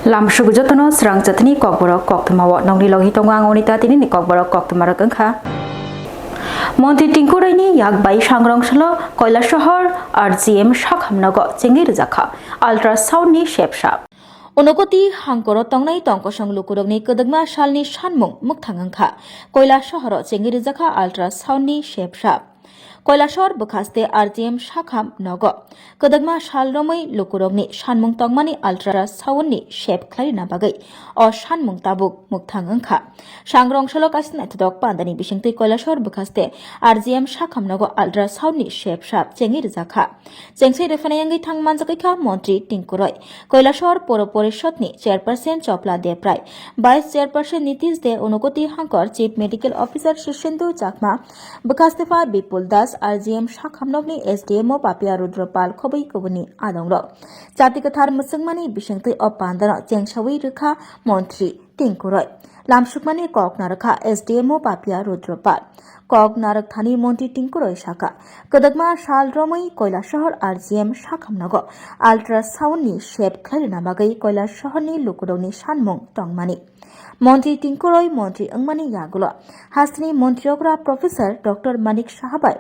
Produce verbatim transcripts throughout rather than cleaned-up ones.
Lamsugo jotono srang chathini kokborok koktwmao nongni logi tongo ang Onita tinini kokborok koktwmarok wngkha. Montri Tinku Royni yak bai sangrong salo Koilashahar R G M sakhamnogo chengwi rwjakha ultrasound ni sepsap. Unokoti hangkoro tongnai tongkosong lukurokni kwdwkma salni sanmung mwkthang wngkha Koilashaharo chengwi rwjakha ultrasound ni sepsap. Koilashahar bwkhaste R G M sakham nogo kwdwkma sal romwi lukurokni sanmung tongmani ultrasound ni sep khlairina bagwi o sanmung tabuk mwkthang wngkha. Sangrong salo kaisa naithotok pandani bisingtwi Koilashahar bwkhaste R G M sakham nogo ultrasound ni sepsap chengwi rwjakha. Chengsai rwphaina yangwi thang manjakwi kha Montri Tinku Roy. Koilashahar Poro Porishod ni Chairperson Chopla Debrai, Vice Chairperson Nitish De, Unokoti Hangkor, Chief Medical Officer Shishendu Chakma, bwkha stepha Bipul Das, R G M sakhamnokni S D M O Papia Rudra Pal khobwi kubuni adongrok. Chati kwthar mwchwngmani bisingtwi o pandano chengsawi rwkha Montri Tinku Roy. Lamsukmani kok narwkha S D M O Papia Rudra Pal. Kok narwk thani Montri Tinku Roy saka, kwdwkma sal romwi Koilashahar R G M sakhamnogo ultrasound ni sep khlairina bagwi Koilashahar ni lukurokni sanmung tongmani. Montri Tinku Roy montri wngmani yagulo hasteni montri okra Professor Doctor Manik Saha bai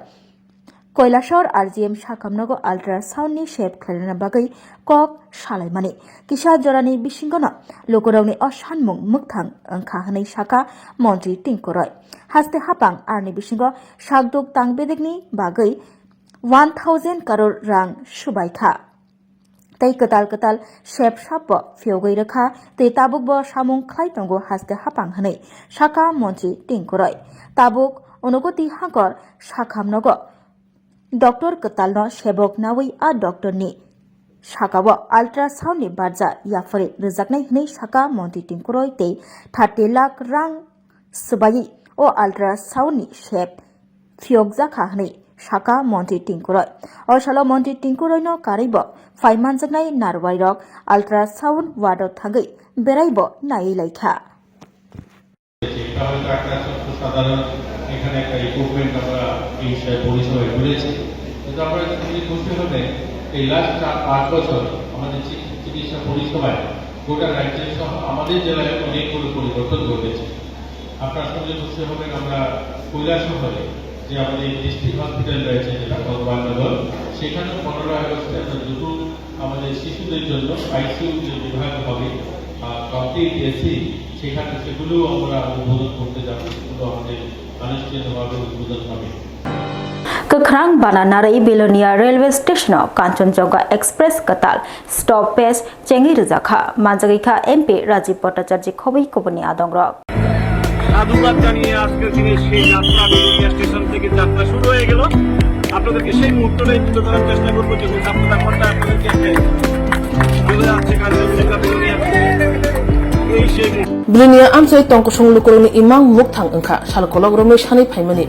Koilashahar R G M sakhamnogo ultrasound ni sep khlairina bagwi kok salaimani. Kisa jorani bisingono lukurokni o sanmung mwkthang wngkha hwnwi saka Montri Tinku Roy. Haste hapang arni bisingo sakduk tang bedekni bagwi one thousand crore rang subaikha. Tei kwtal kwtal sep sapbo phiyogwi rwkha tei tabukbo samung khlai tongo haste hapang hwnwi saka Montri Tinku Roy. Tabuk Unokoti Hangkor sakhamnogo Doctor kwtalno sebok nawi a doctorni sakao ultrasound ni barja yaphari rwjaknai hwnwi saka Montri Tinku Roy tei thirty lakh rang swbaiwi o ultrasound ni sep phiyokjakha hwnwi saka Montri Tinku Roy. O salo Montri Tinku Royno karwibo phai manjaknai narwai rok ultrasound ward o thangwi beraibo naiwi laikha. এটা হয়তো একটা ছোট্ট সাধারণ এখানে একটা ইকুইপমেন্ট আমরা এই সে-, পরিষেবায় তুলেছি। কিন্তু আপনারা শুনলে খুশি হবেন, এই লাস্ট চার পাঁচ বছর আমাদের চিকি-, চিকিৎসা পরিষেবায় গোটা রাজ্য সহ আমাদের জেলায় অনেকগুলো পরিবর্তন ঘটেছে। আপনারা শুনলে খুশি হবেন, আমরা কৈলাসহরে যে আমাদের ডিস্ট্রিক্ট হসপিটাল রয়েছে, যেটা ভগবাননগর, সেখানে পনেরোই আগস্টে আমরা দুটো আমাদের শিশুদের জন্য আইসিইউ যে বিভাগ হবে, আহ, কমপ্লিট এসি, সেখানে সেগুলোও আমরা উদ্বোধন করতে যাবো। সেগুলো আমাদের আনুষ্ঠানিকভাবে উদ্বোধন হবে। Kwkhrang bana narwi Belonia railway station o Kanchanjunga Express kwtal stoppage chengwi rwjakha, manjagwi kha M P Rajiv Bhattacharya khobwi kubuni adongrok. সাধুবাদ জানিয়ে আজকের দিনে সেই যাত্রা বেলুনিয়া স্টেশন থেকে যাত্রা শুরু হয়ে গেল। আপনাদেরকে সেই মুহূর্তটাই তুলে ধরার চেষ্টা করবো, যখন যাত্রা ঘন্টা আপনাদেরকে চলে যাচ্ছে কাঞ্চনজঙ্ঘা বেলুনিয়া। এই সেই মুহূর্ত। Belonia amchai tongkosong lukurokni imang mwkthang wngkha salkolok romwi sanwi phaimani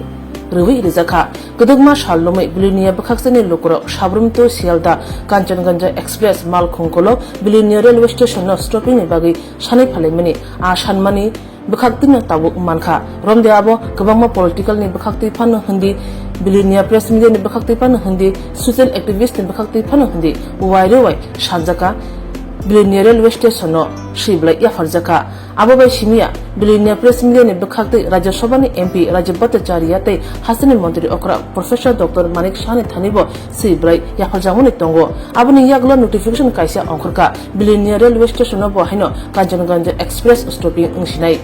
rwui rijak kha. Kwdwkma sal romwi Belonia bwkhaksani lukurok Sabrum to Sialda Kanchanganj Express malkhung kolok Belonia railway station no stopping ni bagwi sanwi phalaimani. A sanmani bwkhaktwi no tabuk mankha. Romde abo kwbangma political ni bwkhaktwi phano hindi, Belonia press media ni bwkhaktwi phano hindi, social activist ni bwkhaktwi phano hindi, wairwi wai sanjaka Belonia railway station no swiblai yapharjakha. Abo bai simiya, Belonia press media ni bwkhaktwi Rajya Sabha ni M P Rajiv Bhattacharya tei hasteni montri okra Professor Doctor Manik Saha ni thani bo swiblai yapharjakmani tongo. Aboni yagulo notification kaisa ongkhorkha, Belonia railway station no bo haino Kanchanganj Express stopping wngsinai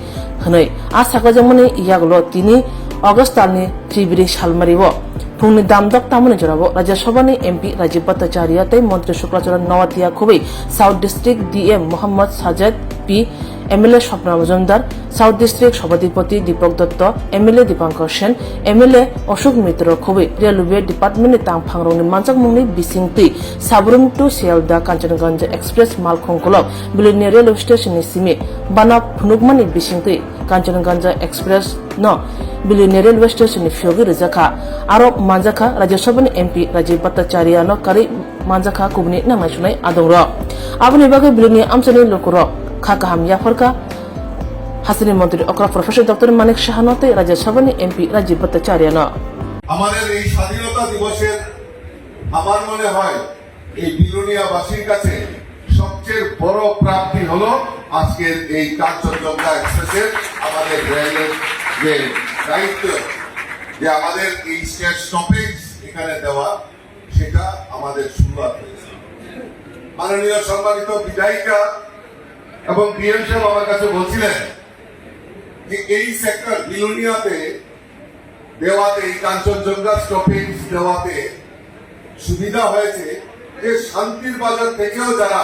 hwnwi. A sakhlajakmani yagulo tini August talni chibiri salmari o phungni damdok tamoni jorao Rajya Sabha ni M P Rajiv Bhattacharya tei montri Shukla Charan Noatia khobwi South District D M Mohammad Sajed P, M L A Swapna Majumdar, South District Sabhadipati Deepak Dutta, M L A Dipankar Sen, M L A Ashok Mitra khobwi Railway Department ni tangphangrokni manjakmungni bisingtwi Sabrum to Sialda Kanchanganj Express malkhung kolok Belonia railway station ni simi bana phunukmani bisingtwi Kanchanganj Express no Belonia railway station ni phiyogwi rijakha. Aro manjakha Rajya Sabha ni M P Rajiv Bhattacharya no karwi manjakha kubuni nangnai sunai adongrok. Aboni bagwi Belonia amchaini lukurok kha kaham yapharkha hasteni montri okra Professor Doctor Manik Saha no tei Rajya Sabha ni M P Rajiv Bhattacharya no. আমাদের এই স্বাধীনতা দিবসের আমার মনে হয় এই বিলোনিয়াবাসীর কাছে সবচেয়ে সবচেয়ে বড় প্রাপ্তি হলো আজকের এই কাঞ্চনজঙ্ঘা এক্সপ্রেসের আমাদের রেলের যে দায়িত্ব, যে আমাদের এই স্টেট স্টপেজ এখানে দেওয়া, সেটা আমাদের শুরুয়াত হয়েছে। মাননীয় সম্মানিত বিধায়িকা এবং ডিএম সাহেব আমার কাছে বলছিলেন যে এই সেক্টর বিলোনিয়াতে দেওয়াতে, এই কাঞ্চনজঙ্ঘা স্টপেজ দেওয়াতে সুবিধা হয়েছে যে শান্তির বাজার থেকেও যারা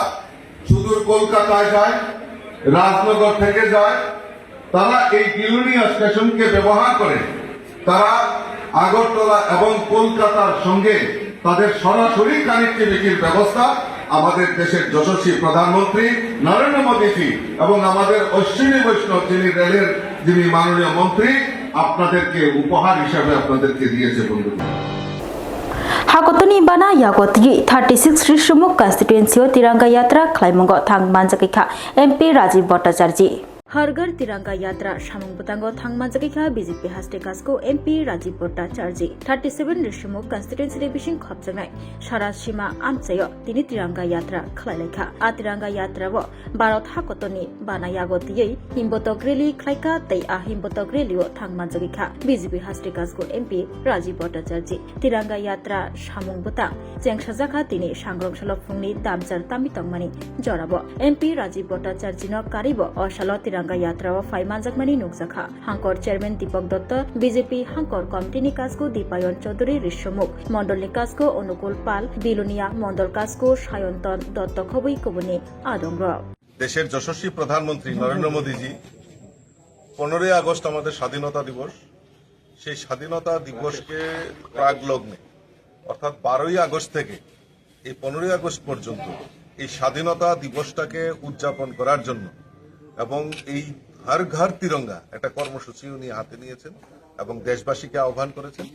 সুদূর কলকাতায় যায়, রাজনগর থেকে যায়, তারা এই বিলোনিয়া স্টেশনকে ব্যবহার করে তারা আগরতলা এবং কলকাতার সঙ্গে তাদের সরাসরি কানেক্টিভিটির ব্যবস্থা আমাদের দেশের যশস্বী প্রধানমন্ত্রী নরেন্দ্র মোদীজি এবং আমাদের অশ্বিনী বৈষ্ণব, যিনি রেলের, যিনি মাননীয় মন্ত্রী, আপনাদেরকে উপহার হিসাবে আপনাদেরকে দিয়েছে বন্ধুগণ। Hakotoni bana yago twi thirty six Risumuk constituency o Tiranga Yatra khlaimungo thang manjakikha M P Rajiv Bhattacharjee. Har Ghar Tiranga Yatra samung bwtango thang manjakikha B J P haste Kasko M P Rajiv Bhattacharjee. Thirty seven Risumuk constituency ni bising khopjaknai sara sima amchaio tini Tiranga Yatra khlailaikha. A Tiranga Yatra o Bharat hakotoni bana yago tiyui himbotok rally khlaikha tei a himbotok rally o thang manjagwikha B J P haste Kasko M P Rajiv Bhattacharjee. Tiranga Yatra samung bwtang chengsajakha tini sangrong salo phungni damchar tamwi tongmani jorao. M P Rajiv Bhattacharjee no karibo o salo Tiranga Yatra o phai manjakmani nukjakha. Hangkor Chairman Deepak Dutta, B J P Hangkor Committee ni Kasko Dipayon Chaudhury Risumuk, Mondol ni Kasko Onukul Pal, Bilonia Mondol Kasko Sayonton Dutta khobwi kubuni adongrok. দেশের যশস্বী প্রধানমন্ত্রী নরেন্দ্র মোদীজি পনেরোই আগস্ট আমাদের স্বাধীনতা দিবস, সেই স্বাধীনতা দিবসকে প্রাক লগ্নে অর্থাৎ বারোই আগস্ট থেকে এই পনেরোই আগস্ট পর্যন্ত এই স্বাধীনতা দিবসটাকে উদযাপন করার জন্য এবং এই হর ঘর তিরঙ্গা একটা কর্মসূচি উনি হাতে নিয়েছেন এবং দেশবাসীকে আহ্বান করেছেন।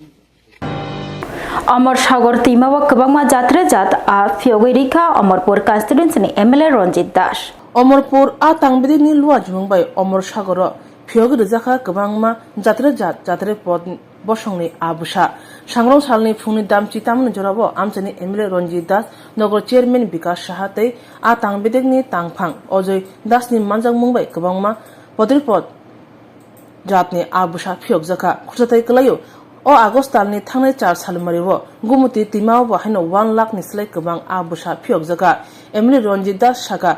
Omor Sagor twima o kwbangma jatre jat a phiyogwi rikha Omorpur constituency ni M L A Ranjit Das. Omorpur a tang bidikni Luajimung bai Omor Sagor o phiyogwi rijakha kwbangma jatre jat jatre pod bosongni a bwsa. Sangrong salni phungni damchi tamni jorao amchaini M L A Ranjit Das, Nogor Chairman Bikas Saha tei a tang bidikni tangphang Ojoi Das ni manjakmung bai kwbangma podirpod jatni a bwsa phiyokjakha. Khursathai kwlaio, o August talni thangnai char salmario Gumuti twimao bo haino one lakh ni slai kwbang a bwsa phiyokjakha. M L A Ranjit Das sakha,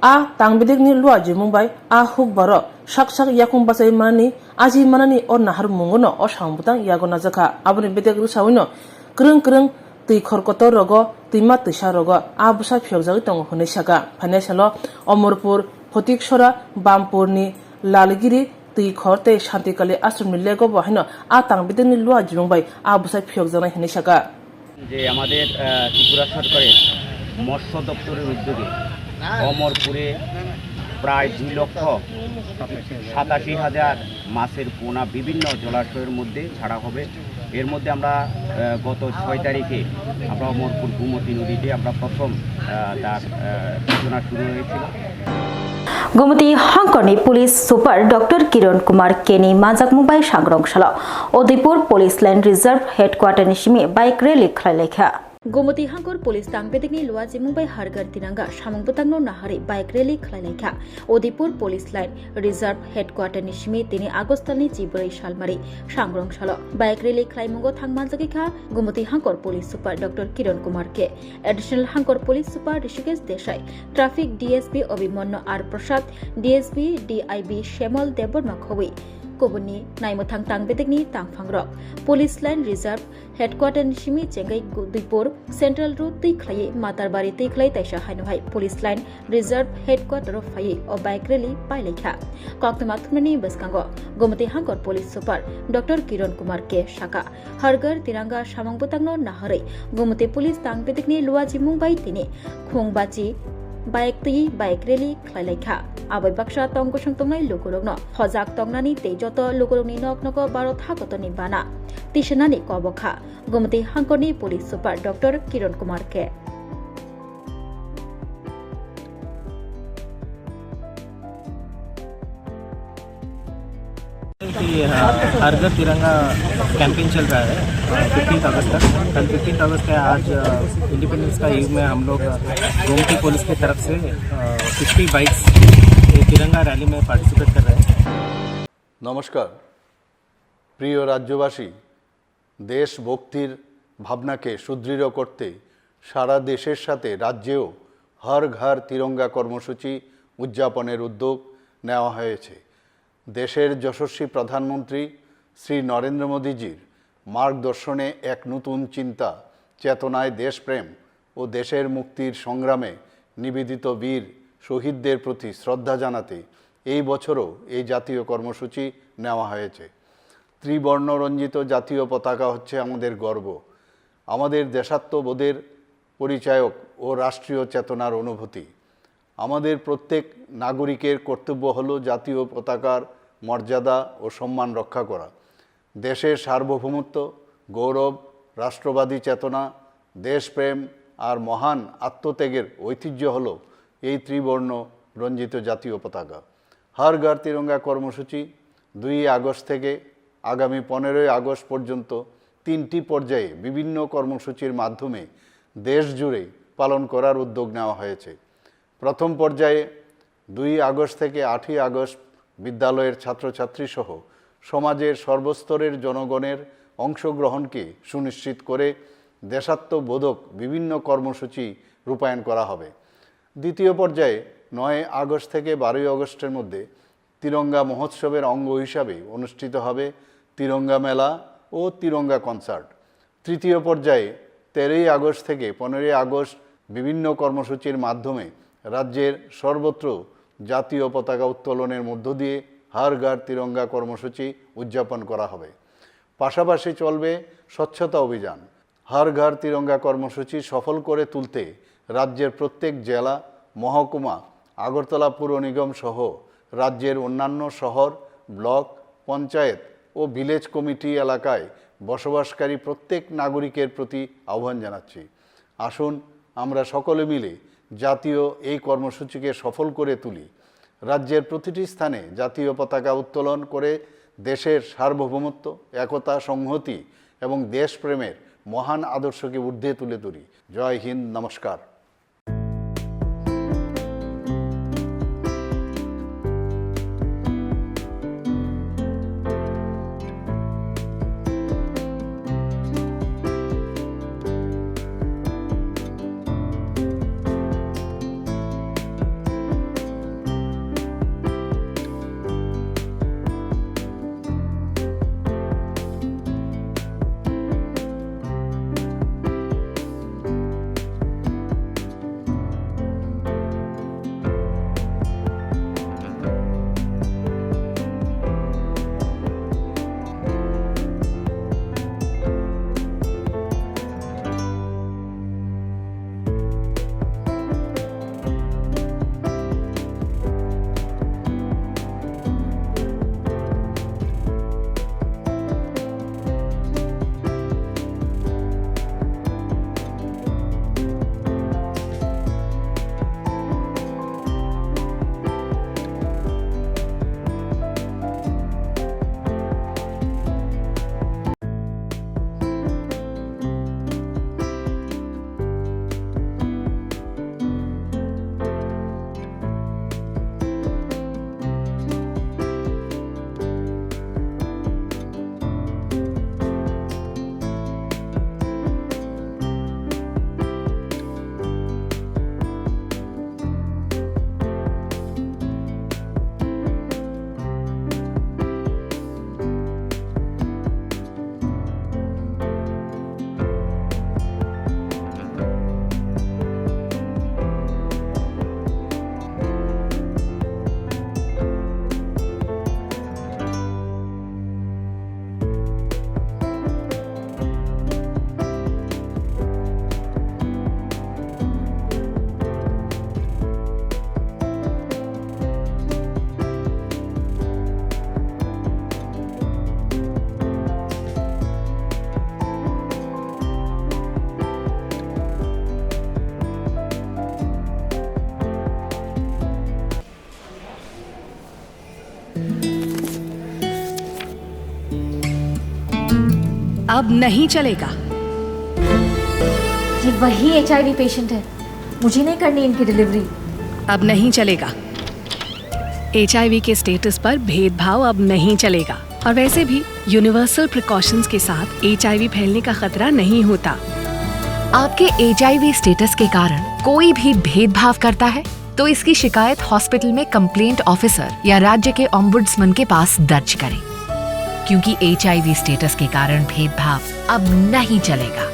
a tang bidikni Luajimung bai a hukbaro sak sak yakung bachai manani, aji manani o naharmungono o samung bwtang yago najakha. Aboni bedek rwsawino kwrwng kwrwng twi khor kotor rogo, twima twisa rogo a bwsa phiyokjagwi tongo hwnwi sakha. Phainai salo Omorpur, Photiksora, Bampurni Lalgiri twi khor tei Santikali Ashramni lego bo haino a tang bidikni Luajimung bai a bwsa phiyokjaknai hwnwi sakha. যে আমাদের, আহ, ত্রিপুরা সরকারের মৎস্য দপ্তরের উদ্যোগে অমরপুরে প্রায় দুই লক্ষ সাতাশি হাজার মাছের পোনা বিভিন্ন জলাশয়ের মধ্যে ছাড়া হবে। এর মধ্যে আমরা, আহ, গত ছয় তারিখে আমরা অমরপুর গোমতী নদীতে আমরা প্রথম, আহ, তার, আহ, সূচনা শুরু হয়েছিল। Gumuti Hangkorni Police Super Doctor Kiron Kumar K ni manjakmung bai sangrong salo Udaipur Police Line Reserve Headquarter ni simi bike rally khlailaikha. Gumuti Hangkor Police tang bedekni Luajimung bai Har Ghar Tiranga samung bwtangno naharwi bike rally khlailaikha. Udaipur Police Line Reserve Headquarter ni simi tini August talni chibwrwi salmari sangrong salo bike rally khlaimungo thang manjagwi kha Gumuti Hangkor Police Super Doctor Kiron Kumar K, Additional Hangkor Police Super Rishikesh Desai, Traffic D S P Abhimanyu R Prasad, D S P D I B Shemal Debbarma khobwi kubuni naimwthang tang bedekni tangphangrok. Police Line Reserve Headquarter ni simi chengwi gu-, Duipur Central Road twi khlaiwi Matarbari twi khlai taisa haino hai Police Line Reserve Headquarter o phaiwi o bike rally pailaikha. Koktwma thumnani bwskango Gumuti Hangkor Police Super Doctor Kiron Kumar K sakha, Har Ghar Tiranga samung bwtangno naharwi Gumuti Police tang bedekni Luajimung bai tini khung bachi bike twi bike rally khlailaikha. Abai baksa tong gosong tongnai lukurokno hojak tongnani tei joto lukurokni nok nogo Bharat hakotorni bana tisanani kobokha. Gumuti Hangkorni Police Super Doctor Kiron Kumar K. कि, अ, हर घर तिरंगा कैंपेन चल रहा है, अ, फिफ्टींथ अगस्त तक। कल फिफ्टींथ अगस्त है, आज, अ, इंडिपेंडेंस का ईव में हम लोग, अ, गोमती पुलिस की तरफ से, अ, फिफ्टी बाइक्स ये तिरंगा रैली में पार्टिसिपेट कर रहे हैं। নমস্কার। প্রিয় রাজ্যবাসী, দেশভক্তির ভাবনাকে সুদৃঢ় করতে সারা দেশের সাথে রাজ্যেও হর ঘর তিরঙ্গা কর্মসূচি উদযাপনের উদ্যোগ নেওয়া হয়েছে। দেশের যশস্বী প্রধানমন্ত্রী শ্রী নরেন্দ্র মোদীজির মার্গদর্শনে এক নতুন চিন্তা, চেতনায় দেশপ্রেম ও দেশের মুক্তির সংগ্রামে নিবেদিত বীর শহীদদের প্রতি শ্রদ্ধা জানাতে এই বছরও এই জাতীয় কর্মসূচি নেওয়া হয়েছে। ত্রিবর্ণ রঞ্জিত জাতীয় পতাকা হচ্ছে আমাদের গর্ব, আমাদের দেশাত্মবোধের পরিচায়ক ও রাষ্ট্রীয় চেতনার অনুভূতি। আমাদের প্রত্যেক নাগরিকের কর্তব্য হলো জাতীয় পতাকার মর্যাদা ও সম্মান রক্ষা করা। দেশের সার্বভৌমত্ব, গৌরব, রাষ্ট্রবাদী চেতনা, দেশপ্রেম আর মহান আত্মত্যাগের ঐতিহ্য হলো এই ত্রিবর্ণ রঞ্জিত জাতীয় পতাকা। হর ঘর তিরঙ্গা কর্মসূচি দুই আগস্ট থেকে আগামী পনেরোই আগস্ট পর্যন্ত তিনটি পর্যায়ে বিভিন্ন কর্মসূচির মাধ্যমে দেশ জুড়ে পালন করার উদ্যোগ নেওয়া হয়েছে। প্রথম পর্যায়ে দুই আগস্ট থেকে আটই আগস্ট বিদ্যালয়ের ছাত্রছাত্রী সহ সমাজের সর্বস্তরের জনগণের অংশগ্রহণকে সুনিশ্চিত করে দেশাত্মবোধক বিভিন্ন কর্মসূচি রূপায়ণ করা হবে। দ্বিতীয় পর্যায়ে নয় আগস্ট থেকে বারোই আগস্টের মধ্যে তিরঙ্গা মহোৎসবের অঙ্গ হিসাবে অনুষ্ঠিত হবে তিরঙ্গা মেলা ও তিরঙ্গা কনসার্ট। তৃতীয় পর্যায়ে তেরোই আগস্ট থেকে পনেরোই আগস্ট বিভিন্ন কর্মসূচির মাধ্যমে রাজ্যের সর্বত্র জাতীয় পতাকা উত্তোলনের মধ্য দিয়ে হর ঘর তিরঙ্গা কর্মসূচি উদযাপন করা হবে। পাশাপাশি চলবে স্বচ্ছতা অভিযান। হর ঘর তিরঙ্গা কর্মসূচি সফল করে তুলতে রাজ্যের প্রত্যেক জেলা, মহকুমা, আগরতলা পুর নিগম সহ রাজ্যের অন্যান্য শহর, ব্লক, পঞ্চায়েত ও ভিলেজ কমিটি এলাকায় বসবাসকারী প্রত্যেক নাগরিকের প্রতি আহ্বান জানাচ্ছি, আসুন আমরা সকলে মিলে জাতীয় এই কর্মসূচিকে সফল করে তুলি। রাজ্যের প্রতিটি স্থানে জাতীয় পতাকা উত্তোলন করে দেশের সার্বভৌমত্ব, একতা, সংহতি এবং দেশপ্রেমের মহান আদর্শকে ঊর্ধ্বে তুলে ধরি। জয় হিন্দ, নমস্কার। अब नहीं चलेगा। ये वही एचआईवी पेशेंट है। मुझे नहीं करनी इनकी डिलीवरी। अब नहीं चलेगा। एचआईवी के स्टेटस पर भेदभाव अब नहीं चलेगा। और वैसे भी यूनिवर्सल प्रिकॉशंस के साथ एचआईवी फैलने का खतरा नहीं होता। आपके एचआईवी स्टेटस के कारण कोई भी भेदभाव करता है, तो इसकी शिकायत हॉस्पिटल में कंप्लेंट ऑफिसर या राज्य के ओम्बुड्समैन के पास दर्ज करें, क्योंकि एचआईवी स्टेटस के कारण भेदभाव अब नहीं चलेगा।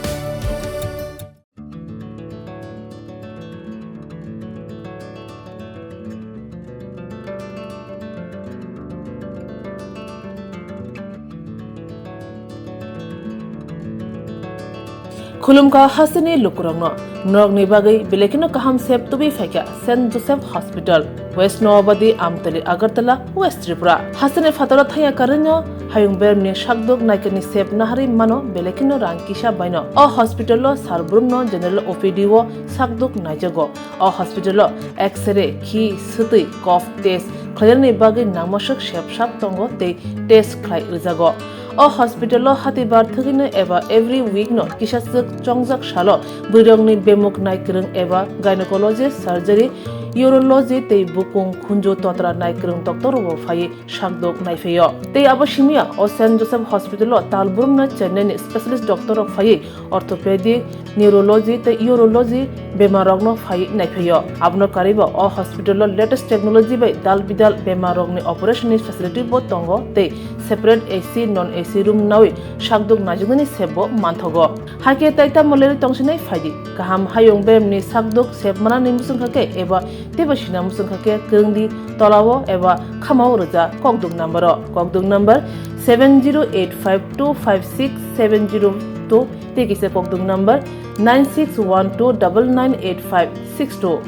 Khulumkha hasteni lukurokno, norokni bagwi belekheno kaham sep tubui phaikha Saint Joseph Hospital, West Noabadi, Amtali, Agartala, West Tripura. Hasteni phataro thaya karwino hayung bermni sakduk naikani sep naharwi mano belekheno rang kisa baino. O hospital o sar brumno general O P D o sakduk naijago. O hospital o X-ray, khi, swtwi, cough test khlainani bagwi nangmaswk sep sap tongo tei test khlai rwjago. O hospital o hatibar thwgwino eba every week no kisaswk chongjak salo bwrwirokni bemuk nai kwrwng eba gynecology, surgery, urology tei bukung khunju totra nai kwrwng doctor rokbo phaiwi sakdok naiphaiyo. Tei abo simiya o Saint Joseph Hospital o tal brumno Chennai ni specialist doctor rok phaiwi orthopedic, neurology tei urology bemar rokno phaiwi naiphaio. Abono karwibo o hospital o latest technology bai dal bidal bemar rokni operation ni facility bo tongo tei separate A C, non A C room nawi sakdok naijaknani sep bo manthogo. Hakhe tai tamo lerwi tongsinai phaidi. Kaham hayung beremni sakdok sep manani muchungkha khe eba teibo sina muchungkha khe kwrwngdi tolao eba khamao rwja kokduk number o. Kokduk number seven zero eight five two five six seven zero two tei kisa kokduk number nine six one two double nine eight five six two.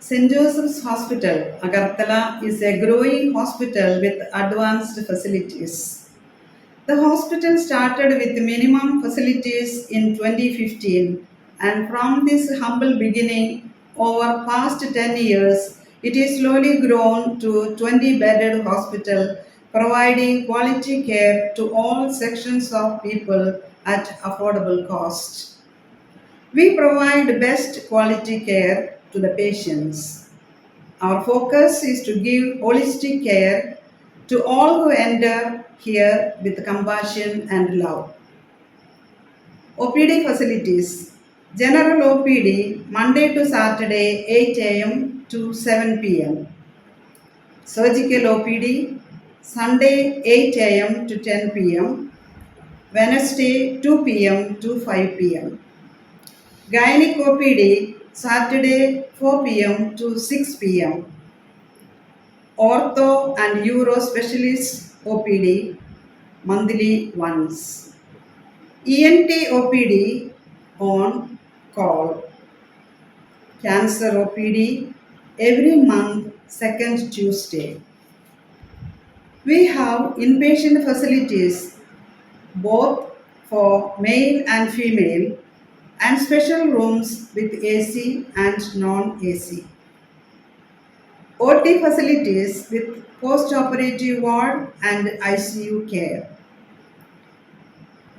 Saint Joseph's Hospital, Agartala is a growing hospital with advanced facilities. The hospital started with minimum facilities in twenty fifteen, and from this humble beginning, over past ten years, it is slowly grown to twenty bedded hospital, providing quality care to all sections of people at affordable cost. We provide best quality care to the patients. Our focus is to give holistic care to all who enter here with compassion and love. O P D facilities. General O P D Monday to Saturday eight A M to seven P M. Surgical O P D Sunday eight A M to ten P M, Wednesday two P M to five P M. Gynec O P D Saturday four P M to six P M. Ortho and Uro Specialist O P D monthly once. E N T O P D on call. Cancer O P D every month, second Tuesday. We have inpatient facilities both for male and female and special rooms with A C and non-A C. O T facilities with post-operative ward and I C U care.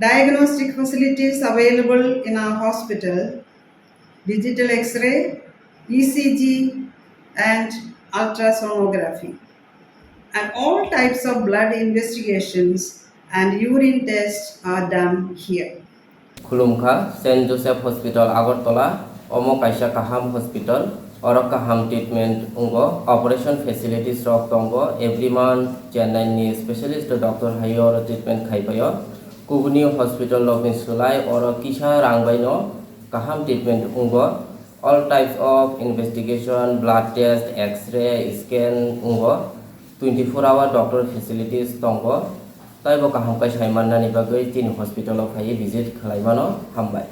Diagnostic facilities available in our hospital, digital X-ray, E C G and ultrasonography, and all types of blood investigations and urine tests are done here. Khulumkha, Saint Joseph Hospital Agartala, omo kaisa kaham hospital, oro kaham treatment wngo, operation facilities rok tongo, every month Chennai ni specialist doctor hai oro treatment khai paio, kubuni hospital rok ni swlai oro kisa rang bai no kaham treatment wngo, all types of investigation, blood test, X-ray, scan wngo, twenty four hour doctor facilities tongo. Taibo kaham khe sai mannani bagwi chini hospital-o phaiwi visit khlai mano. Hambai.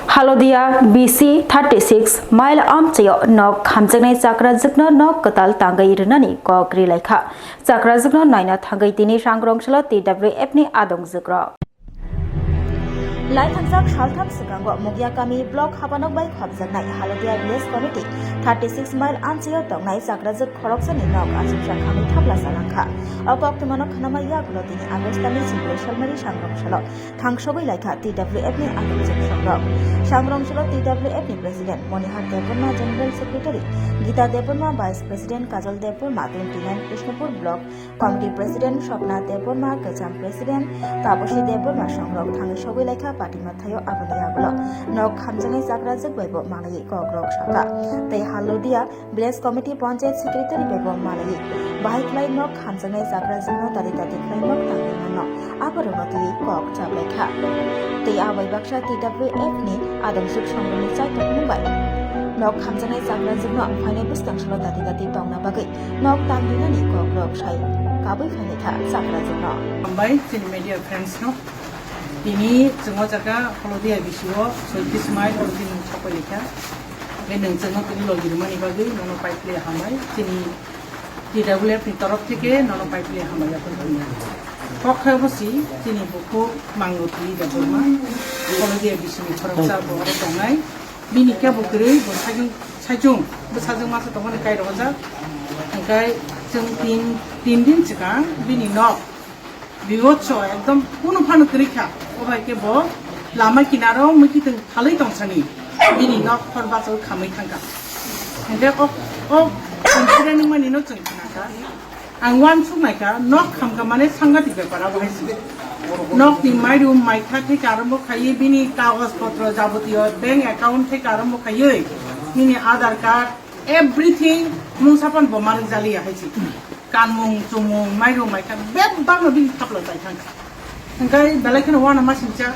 Halodia B C thirty six mile amchaio nok hamjaknai chakrajwkno nok kwtal tangwi rwnani kok rilaikha. Chakrajwkno naina thangwi tini Rangrong salo T W F ni adongjwkrok. Laithangjak saltham swkango Mugiakami block habanok bai khopjaknai Halodia Village Committee thirty six mile amchaio tongnai chakrajwk khoroksani nok achuksa khamwi thapla chalangkha. O koktwmano khwnama yagulo tini August talni chibwi salmari sangrong salo thangsogwi laikha T W F ni adamjwk songrok. Sangrong salo T W F ni President Monihar Debbarma, General Secretary Gita Debbarma, Vice President Kajol Debbarma, twenty nine Krishnapur Block Committee President Swapna Debbarma, Kwcham President Taposi Debbarma songrok thangwi sogwi laikha party mathaio. Aboni yagulo nok khamjaknai chakrajwk bai bo manwi kokrok sakha tei Halodia Village Committee Panchayat Secretary bai bo manwi bahai khlai nok khamjaknai chakrajwkno tari tati khlai nok tangwi mano. Aborokno twiwi kok chaplaikha. Tei abai baksa T W F ni adamswk songrokni chaitokmung bai nok khamjaknai chakrajwkno phainai bwskang salo dati dati tongna bagwi nok tangrinani kokrok sai kabwi phainaikha chakrajwkno. Hambai chini media friends no. Tini chwng o jaga Holodia B C o soitis mile o tini sapai lekha. Hwnkhe nwng chwngno tini logi rwmani bagwi nono paipli hambai. Chini T W F ni torof theke nono paipli hambai yapon tongya. Kok khai obo si chini bukhuk Mangloti Debbarma, Holodia B C ni khoroksa bo oro tongnai. Bini kebo kwrwi bo sajung, sajung, bo sajung masa tongmani kai rohorjak. Hwnkhe chwng tin, tin din swkang bini nok bibotso ekdom kunu phano kwrwi kha. O bai khe bo lama kinaro mwkhitwng thalwi tongsani bini nok hor bachaui khamwi thangkha. Hwnkhe o, o incident wngmani no chwng khnakha. Ang uansuk naikha, nok khamkha mane sangatik bepar abo hai se. Nokni mairum maikha theke arombo khaiwi bini kagoj potro jabotiyo bank account theke arombo khaiwi bini Aadhaar card, everything mungsa phano bo manwi jaliya hai se. Kanmung, chumung, mairum maikha bebakno bini thapla chai thangkha. Hwnkhe belai kheno uanamasingcha.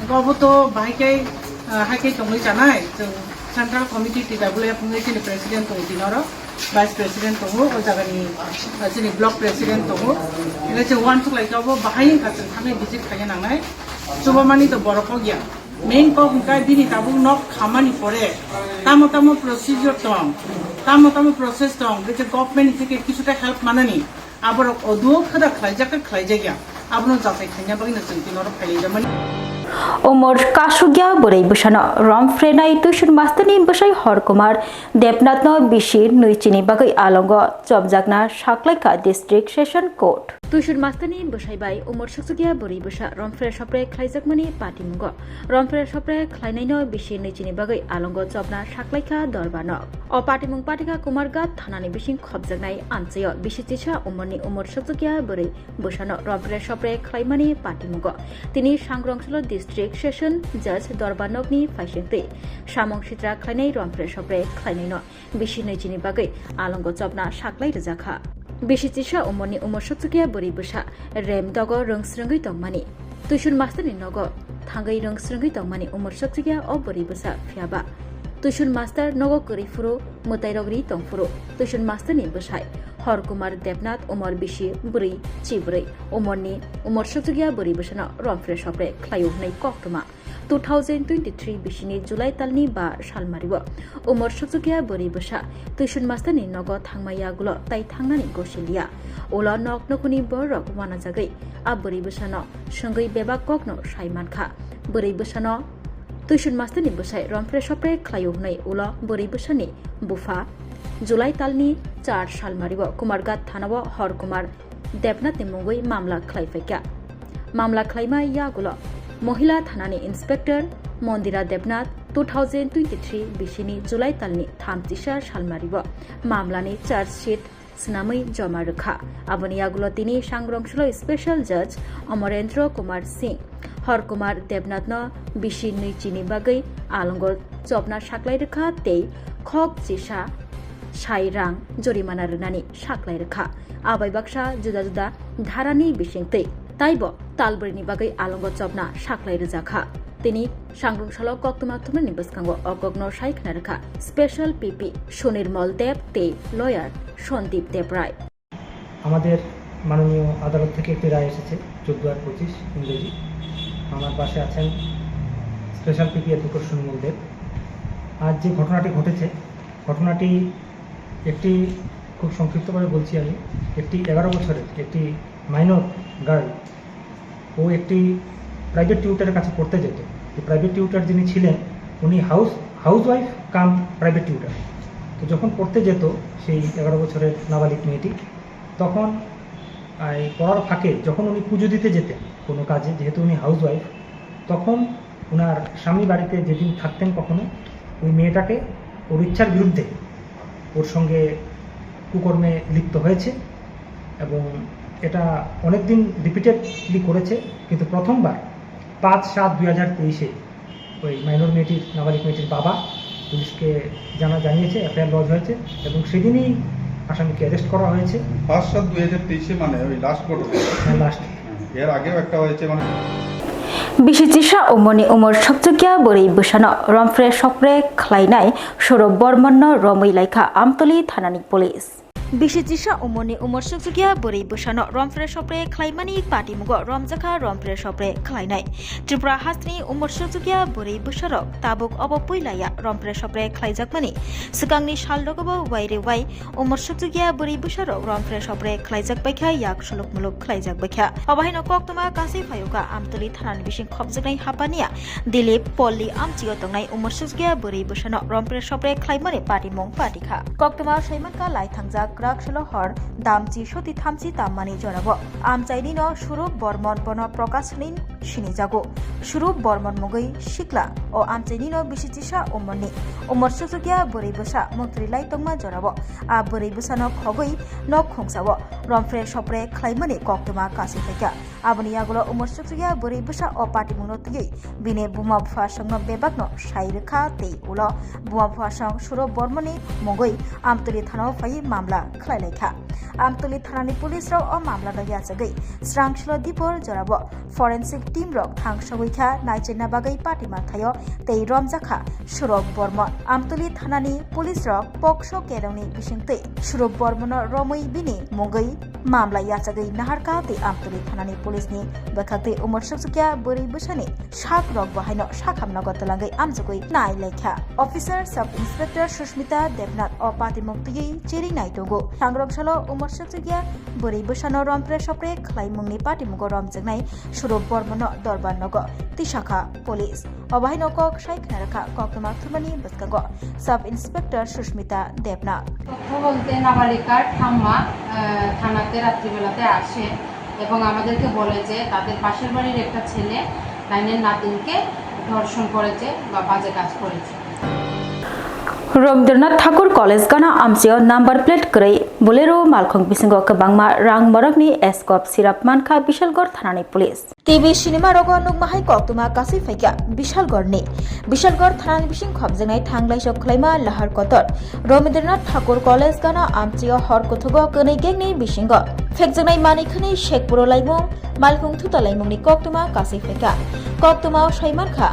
Hwnkhe obo to bahai khe, ah, hai khe tongwi chanai. Chwng Central Committee T W F wngwi chini President tongo tini oro, Vice President tongo, o jagani, ah, chini Block President tongo. Hwnkhe chwng uansuk lai kha obo bahai wngkha chwng thangwi visit khaina nangnai. Chubamani to borok kok ya. Main kok hwnkhe bini tabuk nok khamani pore tamo tamo procedure tong, tamo tamo process tong, bwkhe government ni theke kisuta help manani. Aborok oduo khada khlaijak khe khlaijak ya, abono jachai khaina bagwino chwng tini oro phailaijak mani. Umor kasugya bwrwi bwsano romphrenai tuition masterni bwsai Horkumar Debnathno bisi nwichini bagwi alongo chopjakna saklaikha District Session Court. Tuition masterni bwsai bai umor sukchukya bwrwi bwsa romphere sopre khlaijakmani patimungo. Romphere sopre khlainaino bisi nwichini bagwi alongo chopna saklaikha dorbanok. O patimung patikha Kumarghat thanani bising khopjaknai amchaio bisi chisa umorni umor sukchukya bwrwi bwsano romphere sopre khlaimani patimungo. Tini Sangrongsalo District Session Judge dorbanokni phaisingtwi samung sitra khlainai romphere sopre khlainaino bisi nwichini bagwi alongo chopna saklai rwjakha. Bisi chisa umorni umor sukchukya bwrwi bwsa rem dogo rwng srwngwi tongmani. Tuition masterni nogo thangwi rwng srwngwi tongmani umor sukchukya o bwrwi bwsa phiyaba tuition master nogo kwrwi phuru mwtairok ri tong phuru tuition masterni bwsai Horkumar Debnath umor bisi bwrwi chibrwi umorni umor sukchukya bwrwi bwsano romphere sopre khlaio hwnwi koktwma. Two thousand twenty-three bisini July talni ba salmario umor sukchukya bwrwi bwsa tuition masterni nogo thangma yagulo tai thangnani gosiliya. Ulo nok nukhuni borok wanajagwi a bwrwi bwsano swngwi bebak kokno sai mankha. Bwrwi bwsano tuition masterni bwsai rompre sopre khlaio hwnwi ulo bwrwi bwsani bupha July talni char salmario Kumarghat thanao Horkumar Debnathni mungwi mamla khlai phaikha. Mamla khlaima yagulo Mohila thanani Inspector Mondira Debnath two thousand twenty-three bisini July talni thamchisa salmario mamlani charge sheet swnamwi joma rwkha. Aboni yagulo tini Sangrongsalo Special Judge Amarendra Kumar Singh Horkumar Debnathno bisi nwichini bagwi alongo chopna saklai rwkha tei khok chisa sai rang jorimana rwnani saklai rwkha. Abai baksa juda juda dharani bisingtwi taibo talbrwini bagwi alongo chopna saklai rwjakha. Tini Sangrongsalo koktwma thumnani bwskango o kokno sai khna rwkha Special P P Sunirmal Deb tei Lawyer Sandip Debrai. আমাদের মাননীয় আদালত থেকে একটি রায় এসেছে, চোদ্দ আট পঁচিশ ইংরেজি। আমার পাশে আছেন স্পেশাল পিপি অ্যাডভোকেট সুনির্মল দেব। আজ যে ঘটনাটি ঘটেছে, ঘটনাটি একটি, খুব সংক্ষিপ্তভাবে বলছি আমি, একটি এগারো বছরের একটি মাইনর গার্ল, ও একটি প্রাইভেট টিউটরের কাছে পড়তে যেত। প্রাইভেট টিউটর যিনি ছিলেন, উনি হাউস হাউসওয়াইফ কাম প্রাইভেট টিউটর। তো যখন পড়তে যেত সেই এগারো বছরের নাবালিক মেয়েটি, তখন এই পড়ার ফাঁকে যখন উনি পুজো দিতে যেতেন কোনো কাজে, যেহেতু উনি হাউসওয়াইফ, তখন ওনার স্বামী বাড়িতে যেদিন থাকতেন কখনো, ওই মেয়েটাকে ওর ইচ্ছার বিরুদ্ধে ওর সঙ্গে কুকর্মে লিপ্ত হয়েছে। এবং এটা অনেক দিন রিপিটেডলি করেছে, কিন্তু প্রথমবার পাঁচ সাত দুই হাজার তেইশে ওই মাইনর মেয়েটির, নাবালিক মেয়েটির বাবা পুলিশকে জানা জানিয়েছে, এফআইআর লজ হয়েছে এবং সেদিনই আসামিকে অ্যারেস্ট করা হয়েছে। পাঁচ সাত দুই হাজার তেইশে, মানে ওই লাস্ট ঘটনা। হ্যাঁ, লাস্ট। এর আগেও একটা হয়েছে, মানে Bisi chisa umorni umor sokchukya bwrwi bwsano romphre sopre khlainai Surop Bormonno romwi laikha Amtoli thanani police. Bisi chisa umorni umor sokchukya bwrwi bwsano romphre sopre khlaimani patimungo romjakha romphre sopre khlainai. Tripura hasteni umor sokchukya bwrwi bwsarok tabuk obo puilaya romphre sopre khlaijakmani swkangni salrogobo waire wai umor sokchukya bwrwi bwsarok romphre sopre khlaijak baikha yak suluk muluk khlaijak baikha. Obo haino koktwma kasui phaiyoka Amtoli thanani bising khopjaknai hapania Dilip Polli amchio tongnai umor sokchukya bwrwi bwsano romphre sopre khlaimani patimung patikha. Koktwma saimankha laithangjak kwrak solo hor damchi soti thamchi tammani jorabo amchainino Surop Bormon bono Prakash hwnwi sinijago. Surop Bormon mungwi sikla o amchainino bisi chisa umorni umor sokchukya bwrwi bwsa mungtwrwi lai tongma jorabo a bwrwi bwsano khogwi nok khungsao romphre sopre khlaimani koktwma kasui phaikha. Aboni yagulo umor sokchukya bwrwi bwsa o patimungno twiwi bini buma bupha songno bebakno sai rwkha tei ulo buma bupha song Surop Bormoni mungwi Amtoli thanao phaiwi mamla khlai laikha. Amtoli thanani police rok o mamla no yachagwi Srangsilo Dipor jorabo forensic team rok thangsogwi kha naichirna bagwi patima thaio tei romjakha Surop Bormon. Amtoli thanani police rok pokso kerongni bisingtwi Surop Bormono romwi bini mungwi mamla yachagwi naharkha tei Amtoli thanani police ni bwkhaktwi umor sokchukya bwrwi bwsani sak rok bo haino sakham nogo twlangwi amchugwi nai laikha. Officer Sub Inspector Sushmita Debnath o patimung twiwi chiri nai tongo. Sangrok salo umor sokchukya bwrwi bwsano romphre sopre khlaimungni patimungo romjaknai Surop Bormono dorbar nogo tisakha police. Obo haino kok sai khna rwkha koktwma thumani bwskango Sub Inspector Sushmita Debnath. তথ্য বলতে নাবালিকার ঠাম্মা আহ, থানাতে রাত্রিবেলাতে আসে এবং আমাদেরকে বলে যে তাদের পাশের বাড়ির একটা ছেলে তাইনের নাতিনকে ধর্ষণ করেছে বা বাজে কাজ করেছে। Rabindranath Thakur College gana amchio number plate kwrwi Bolero malkhung bisingo kwbangma rang borokni eskop sirap mankha Bishalgarh thanani police. T V cinema rogo nukmahai koktwma kasui phaikha Bishalgarh ni. Bishalgarh thanani bising khopjaknai thanglaisok khlaima lahar kotor Rabindranath Thakur College gana amchio hor kuthugo kwnwi gangni bisingo phekjaknai manwi khwnwi sekpuro laimung, malkhung thuta laimungni koktwma kasui phaikha. Koktwmao saimankha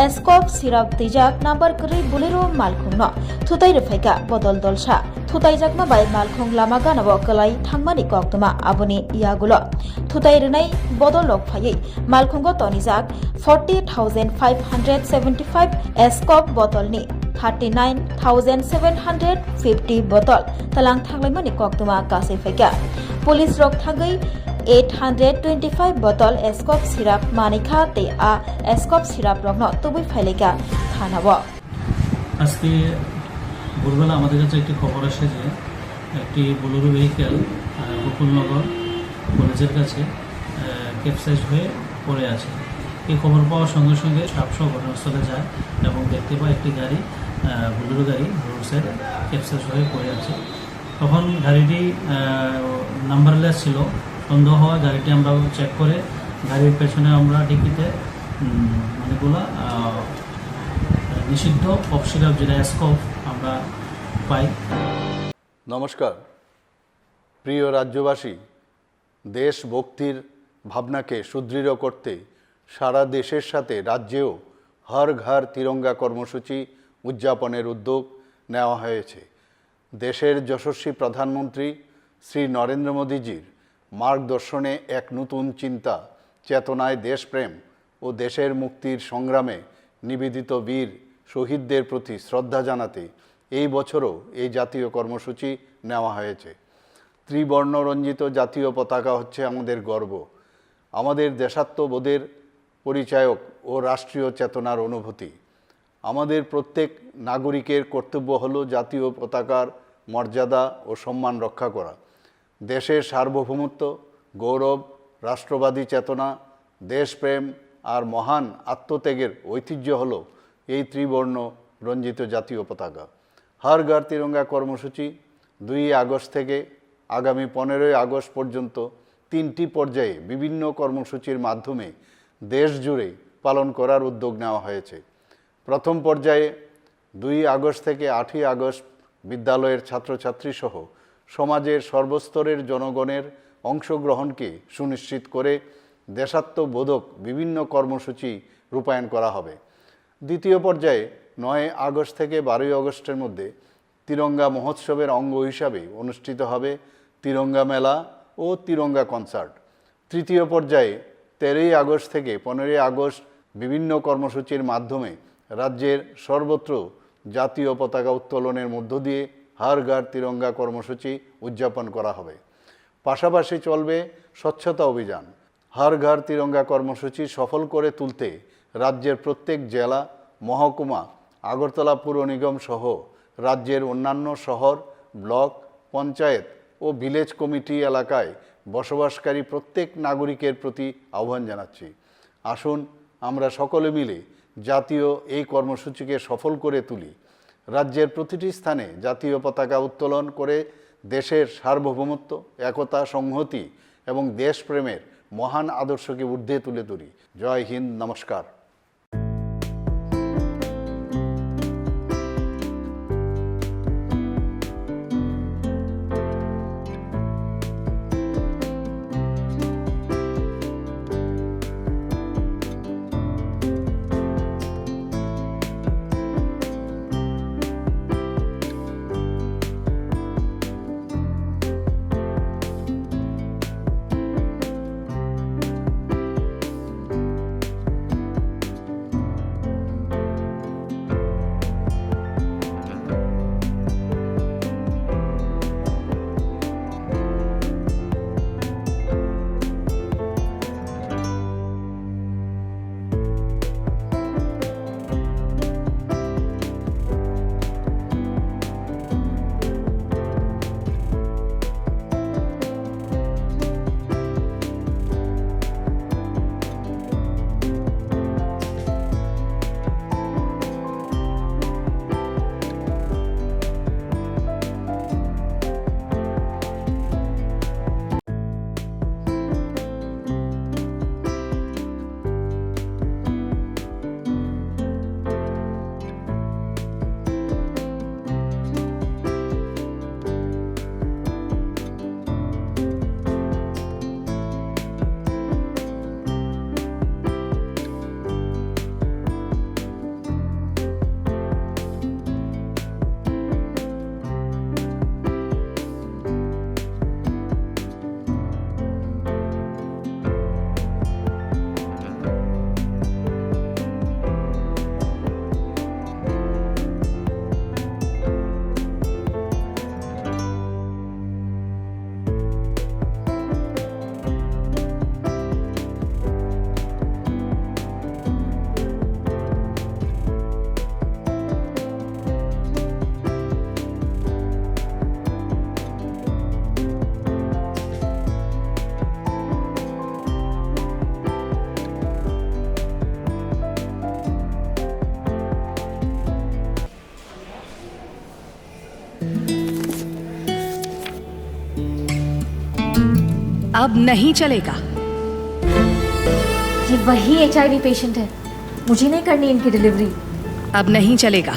eskop sirap twijak number kwrwi Bolero malkhungno thutai rwphaikha bodol dolsa. Thutaijakma bai malkhung lama ganao kwlai thangmani koktwma aboni yagulo thutai rwnai bodol rok phaiwi malkhungo tonijak forty thousand five hundred seventy five eskop botolni thirty nine thousand seven hundred fifty botol tlang thanglaimani koktwma kasui phaikha. Police rok thangwi eight hundred twenty five botol eskop sirap manikha tei a eskop sirap rokno tubui phailaikha thanao. আজকে ভোরবেলা আমাদের কাছে একটি খবর আসে যে একটি Bolero vehicle, আহ, গোকুলনগর কলেজের কাছে, আহ, ক্যাপসাইজ হয়ে পড়ে আছে। এই খবর পাওয়ার সঙ্গে সঙ্গে স্টাফ সহ ঘটনাস্থলে যায় এবং দেখতে পায় একটি গাড়ি, আহ, বোলেরো গাড়ি রোড সাইডে ক্যাপসাইজ হয়ে পড়ে আছে। তখন গাড়িটি, আহ, নাম্বারলেস ছিল। সন্দেহ হওয়ায় গাড়িটি আমরা চেক করে গাড়ির পেছনে আমরা ডিকিতে, উম, অনেকগুলো, আহ, নিষিদ্ধ কফ সিরাপ, যেটা এসকফ, আমরা পাই। নমস্কার। প্রিয় রাজ্যবাসী, দেশভক্তির ভাবনাকে সুদৃঢ় করতে সারা দেশের সাথে রাজ্যেও হর ঘর তিরঙ্গা কর্মসূচি উদযাপনের উদ্যোগ নেওয়া হয়েছে। দেশের যশস্বী প্রধানমন্ত্রী শ্রী নরেন্দ্র মোদীজির মার্গদর্শনে এক নতুন চিন্তা, চেতনায় দেশপ্রেম ও দেশের মুক্তির সংগ্রামে নিবেদিত বীর শহীদদের প্রতি শ্রদ্ধা জানাতে এই বছরও এই জাতীয় কর্মসূচি নেওয়া হয়েছে। ত্রিবর্ণরঞ্জিত জাতীয় পতাকা হচ্ছে আমাদের গর্ব। আমাদের দেশাত্মবোধের পরিচায়ক ও রাষ্ট্রীয় চেতনার অনুভূতি। আমাদের প্রত্যেক নাগরিকের কর্তব্য হল জাতীয় পতাকার মর্যাদা ও সম্মান রক্ষা করা। দেশের সার্বভৌমত্ব, গৌরব, রাষ্ট্রবাদী চেতনা, দেশপ্রেম আর মহান আত্মত্যাগের ঐতিহ্য হল এই ত্রিবর্ণ রঞ্জিত জাতীয় পতাকা। হর ঘর তিরঙ্গা কর্মসূচি দুই আগস্ট থেকে আগামী পনেরোই আগস্ট পর্যন্ত তিনটি পর্যায়ে বিভিন্ন কর্মসূচির মাধ্যমে দেশ জুড়ে পালন করার উদ্যোগ নেওয়া হয়েছে। প্রথম পর্যায়ে দুই আগস্ট থেকে আটই আগস্ট বিদ্যালয়ের ছাত্রছাত্রী সহ সমাজের সর্বস্তরের জনগণের অংশগ্রহণকে সুনিশ্চিত করে দেশাত্মবোধক বিভিন্ন কর্মসূচি রূপায়ণ করা হবে। দ্বিতীয় পর্যায়ে নয় আগস্ট থেকে বারোই আগস্টের মধ্যে তিরঙ্গা মহোৎসবের অঙ্গ হিসাবে অনুষ্ঠিত হবে তিরঙ্গা মেলা ও তিরঙ্গা কনসার্ট। তৃতীয় পর্যায়ে তেরোই আগস্ট থেকে পনেরোই আগস্ট বিভিন্ন কর্মসূচির মাধ্যমে রাজ্যের সর্বত্র জাতীয় পতাকা উত্তোলনের মধ্য দিয়ে হর ঘর তিরঙ্গা কর্মসূচি উদযাপন করা হবে। পাশাপাশি চলবে স্বচ্ছতা অভিযান। হর ঘর তিরঙ্গা কর্মসূচি সফল করে তুলতে রাজ্যের প্রত্যেক জেলা, মহকুমা, আগরতলা পৌর নিগম সহ রাজ্যের অন্যান্য শহর, ব্লক, পঞ্চায়েত ও ভিলেজ কমিটি এলাকায় বসবাসকারী প্রত্যেক নাগরিকের প্রতি আহ্বান জানাচ্ছি, আসুন আমরা সকলে মিলে জাতীয় এই কর্মসূচিকে সফল করে তুলি। রাজ্যের প্রতিটি স্থানে জাতীয় পতাকা উত্তোলন করে দেশের সার্বভৌমত্ব, একতা, সংহতি এবং দেশপ্রেমের মহান আদর্শকে ঊর্ধ্বে তুলে ধরি। জয় হিন্দ, নমস্কার। अब नहीं चलेगा। ये वही एचआईवी पेशेंट है, मुझे नहीं करनी इनकी डिलीवरी। अब नहीं चलेगा।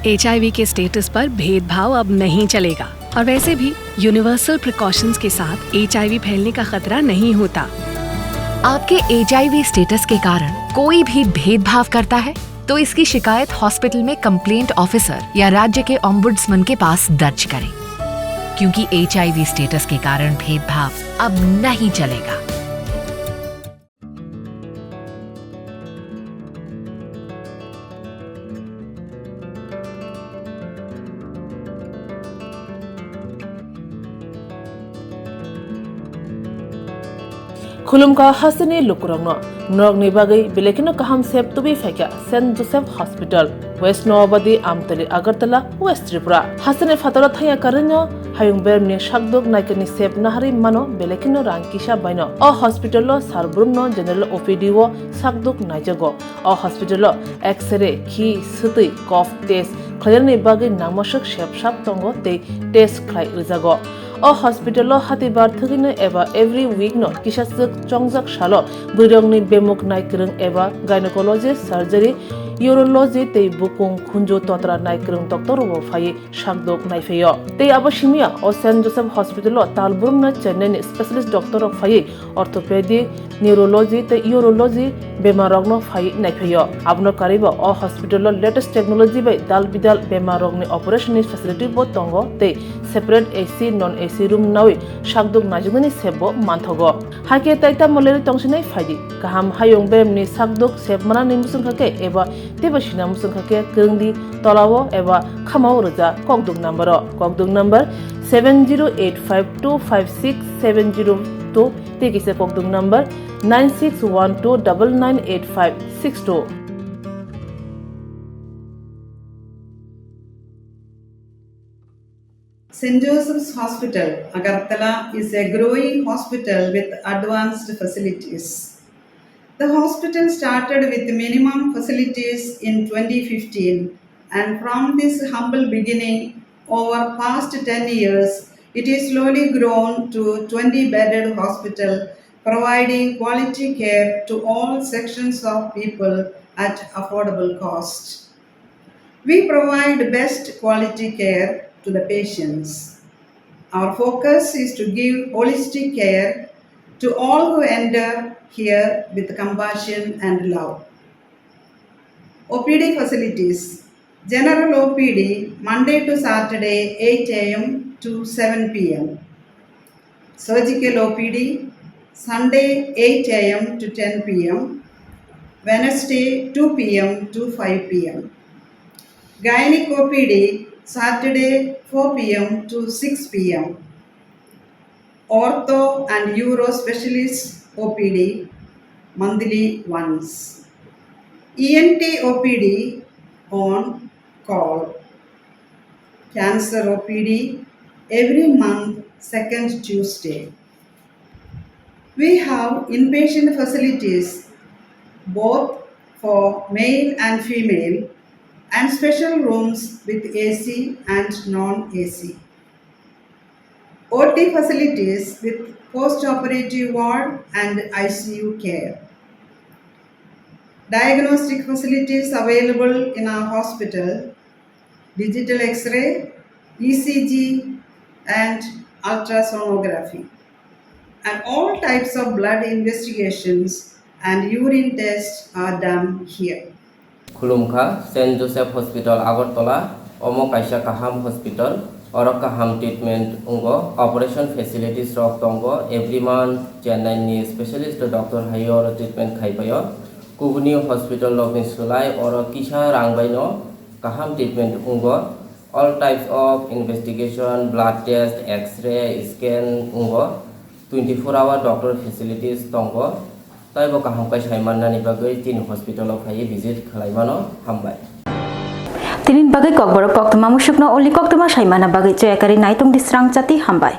एचआईवी के स्टेटस पर भेदभाव अब नहीं चलेगा। और वैसे भी यूनिवर्सल प्रिकॉशंस के साथ एचआईवी फैलने का खतरा नहीं होता। आपके एचआईवी स्टेटस के कारण कोई भी भेदभाव करता है, तो इसकी शिकायत हॉस्पिटल में कंप्लेंट ऑफिसर या राज्य के ओम्बुड्समैन के पास दर्ज करें, क्योंकि एचआईवी स्टेटस के कारण भेदभाव अब नहीं चलेगा। Khulumkha hasteni lukurokno, norokni bagwi belai kheno kaham sep tubui phaikha Saint Joseph Hospital, West Noabadi, Amtali, Agartala, West Tripura. Hasteni phataro thangya karwino hayung beremni sakduk naikani sep naharwi mano belai kheno rang kisa baino. O hospital-o sar brumno general O P D-o sakduk naijago. O hospital-o X-ray, khi, swtwi, cough test khlainani bagwi nangmaswk sep sap tongo tei test khlai rwjago. O hospital-o hatibar thwgwino eba every week-no kisaswk chongjak salo bwrwirokni bemuk naikwrwng eba gynecology, surgery, urology tei bukung khunju totra naikwrwng doctor-rokbo phaiwi sakduk naiphaio. Tei abo simiya o Saint Joseph Hospital-o tal brumno Chennai-ni specialist doctor-rok phaiwi orthopedic, neurology tei urology bemarrokno phaiwi naiphaio. Abono karwibo o hospital-o latest technology bai dal bidal bemarrokni operation-ni facility-bo tongo tei separate A C, non A C room nawi sakduk naijaknani sepbo manthogo. Hakhe tai tamo lerwi tongsinai phaidi. Kaham hayung beremni sakduk sep manani muchungkha khe eba teibo sina muchungkha khe kwrwngdi tolao eba khamao rwja kokduk number-o. Kokduk number seven zero eight five two five six seven zero two tei kisa kokduk number nine six one two double nine eight five six two. Saint Joseph's Hospital, Agartala is a growing hospital with advanced facilities. The hospital started with minimum facilities in twenty fifteen, and from this humble beginning, over past ten years, it is slowly grown to twenty bedded hospital, providing quality care to all sections of people at affordable cost. We provide best quality care to the patients. Our focus is to give holistic care to all who enter here with compassion and love. O P D facilities. General O P D, Monday to Saturday, eight A M to seven P M. Surgical O P D, Sunday, eight A M to ten P M, Wednesday, two P M to five P M. Gynec O P D, Saturday, four P M to six P M. Ortho and Uro Specialist O P D, monthly once. E N T O P D on call. Cancer O P D every month, second Tuesday. We have inpatient facilities both for male and female and special rooms with A C and non-A C. O T facilities with post-operative ward and I C U care. Diagnostic facilities available in our hospital, digital X-ray, E C G, and ultrasonography. And all types of blood investigations and urine tests are done here. Khulumkha, Saint Joseph Hospital, Agartala, omo kaisa kaham hospital, oro kaham treatment wngo, operation facilities rok tongo, every month Chennai ni specialist doctor hai oro treatment khai paio. Kubuni hospital rokni swlai oro kisa rang bai no kaham treatment wngo. All types of investigation, blood test, X-ray, scan wngo. Twenty four hour doctor facilities tongo. Taibo kaham khe sai mannani bagwi chini hospital o phaiwi visit khlai mano. Hambai. Tini bagwi kokborok koktwma musukno oli koktwma sai manna bagwi chayakari naitung di srang chati hambai.